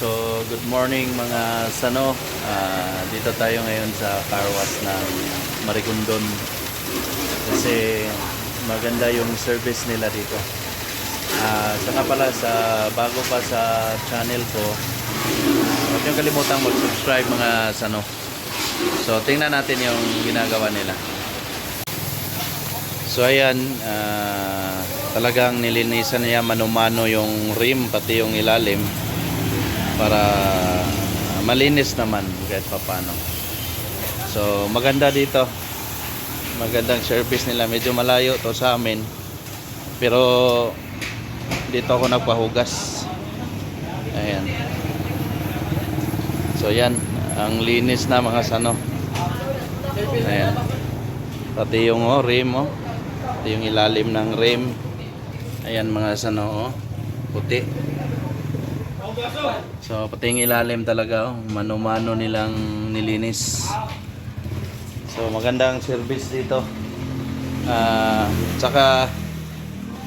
So, good morning mga sano. Dito tayo ngayon sa car wash ng Marigondon. Kasi maganda yung service nila dito. Saka pala bago pa sa channel ko, huwag niyong kalimutang mag-subscribe mga sano. So, tingnan natin yung ginagawa nila. So, ayan, talagang nilinisan niya mano-mano yung rim pati yung ilalim para malinis naman kahit papano. So maganda dito, magandang service nila. Medyo malayo to sa amin, pero dito ako nagpahugas. Ayan, so yan, ang linis na mga sano. Ayan, pati yung rim, pati yung ilalim ng rim. Ayan mga sano, puti. So pati yung ilalim talaga, mano-mano nilang nilinis. So magandang service dito. Tsaka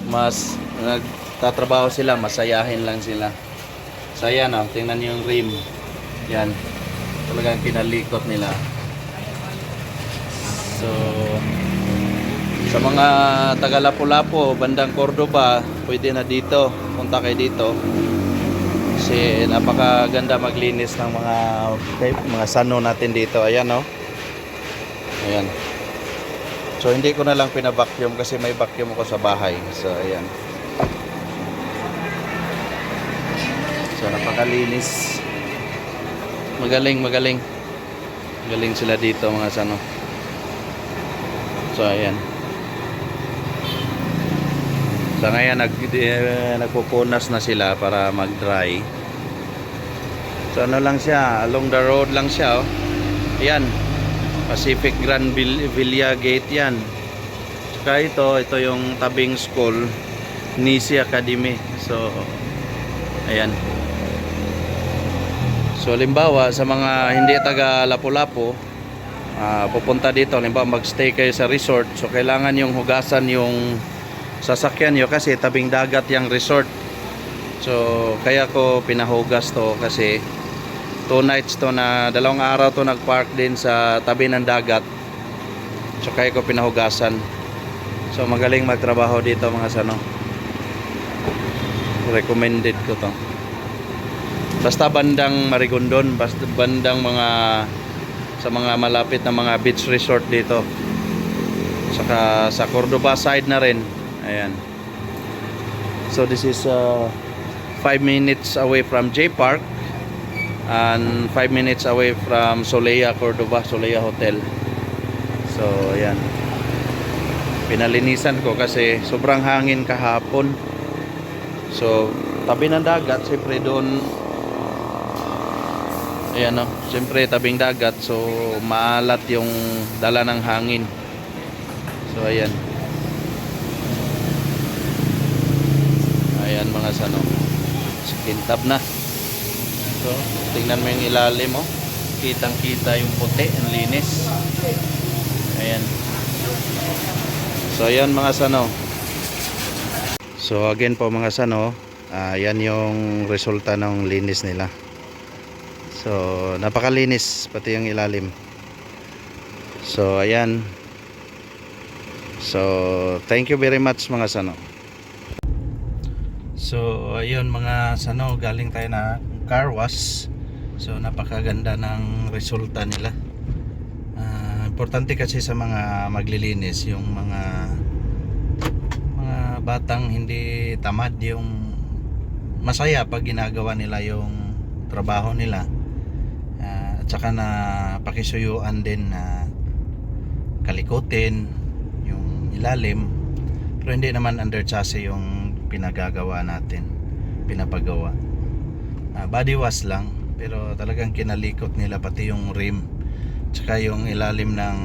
mas nagtatrabaho sila, masayahin lang sila. So ayan, tingnan yung rim. Yan, talagang pinalikot nila. So sa mga taga Lapu-Lapu, bandang Cordoba, pwede na dito, punta kayo dito. Kasi napakaganda maglinis ng mga sano natin dito. Ayan, ayan. So hindi ko na lang pina-vacuum kasi may vacuum ko sa bahay. So ayan. So napakalinis. Magaling sila dito mga sano. So ayan. So ngayon nagpupunas na sila para mag-dry. So ano lang siya, along the road lang siya, Ayan, Pacific Grand Villa Gate yan. Saka ito yung tabing school, Nisi Academy. So ayan. So limbawa sa mga hindi taga Lapu-Lapu, pupunta dito, limbawa magstay kayo sa resort, so kailangan yung hugasan yung sasakyan nyo kasi tabing dagat yung resort. So kaya ko pinahugas to kasi 2 nights to, na 2 araw to nagpark din sa tabi ng dagat. So kaya ko pinahugasan. So magaling magtrabaho dito mga sano. Recommended ko to. Basta bandang Marigondon, basta bandang sa mga malapit na mga beach resort dito. Saka sa Cordoba side na rin. Ayan. So this is 5 minutes away from J Park and 5 minutes away from Solea Cordoba, Solea Hotel. So ayan. Pinalinisan ko kasi sobrang hangin kahapon. So tabi ng dagat, siyempre doon. Ayan, siyempre tabing dagat, so maalat yung dala ng hangin. So ayan. Ayan mga sano, kintab na. So tingnan mo yung ilalim, kitang kita yung puti, ang linis. Ayan. So ayan mga sano. So again po mga sano, ayan yung resulta ng linis nila. So napakalinis pati yung ilalim. So ayan. So thank you very much mga sano. So ayun mga sano, galing tayo na car wash. So napakaganda ng resulta nila. Importante kasi sa mga maglilinis, yung mga batang hindi tamad, yung masaya pag ginagawa nila yung trabaho nila. At saka na pakisuyuan din na kalikutin yung ilalim, pero hindi naman under chassis yung pinagagawa natin, pinapagawa. Body wash lang, pero talagang kinalikot nila pati yung rim, tsaka yung ilalim ng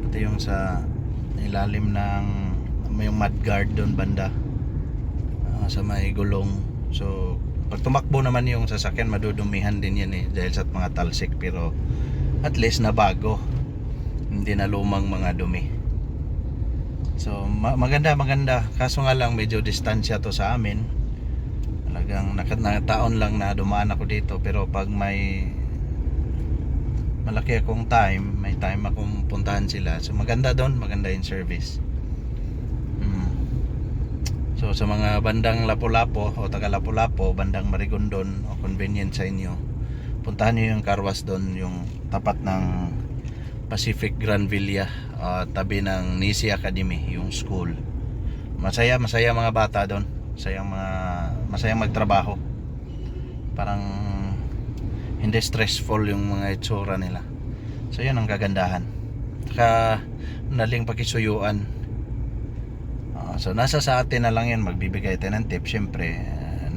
pati yung sa ilalim ng yung mudguard doon banda, sa may gulong. So pag tumakbo naman yung sasakyan, madudumihan din yan dahil sa mga talsik, pero at least na bago, hindi na lumang mga dumi. So maganda, kaso nga lang medyo distansya to sa amin. Talaga talagang nakataon lang na dumaan ako dito, pero pag may malaki akong time, may time akong puntahan sila, so maganda doon, maganda yung service. So sa mga bandang Lapu-Lapu o taga Lapu-Lapu, bandang Marigondon o convenient sa inyo, puntahan nyo yung car wash doon, yung tapat ng Pacific Grand Villa, tabi ng Nisi Academy, yung school. Masaya mga bata doon, masayang magtrabaho, parang hindi stressful yung mga itsura nila. So yun ang kagandahan, saka naling pakisuyuan. So nasa sa atin na lang yan, magbibigay tayo ng tip, syempre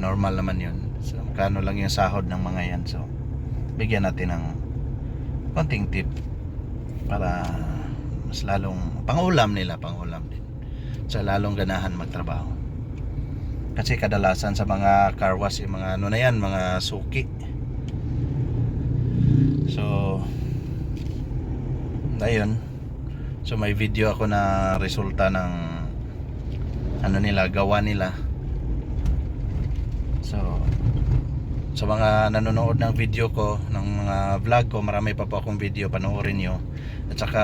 normal naman yun. So kano lang yung sahod ng mga yan, so bigyan natin ng konting tip para mas lalong pangulam din, so lalong ganahan magtrabaho. Kasi kadalasan sa mga car wash, yung mga ano na yan, mga suki. So ayun, so may video ako na resulta ng ano nila, gawa nila. So sa mga nanonood ng video ko, ng mga vlog ko, marami pa po akong video, panoorin nyo. At saka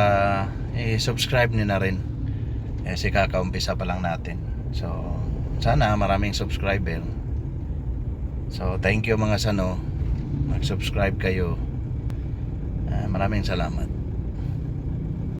subscribe nyo na rin, kasi kakaumpisa pa lang natin. So sana maraming subscriber. So thank you mga sano, mag subscribe kayo. Maraming salamat.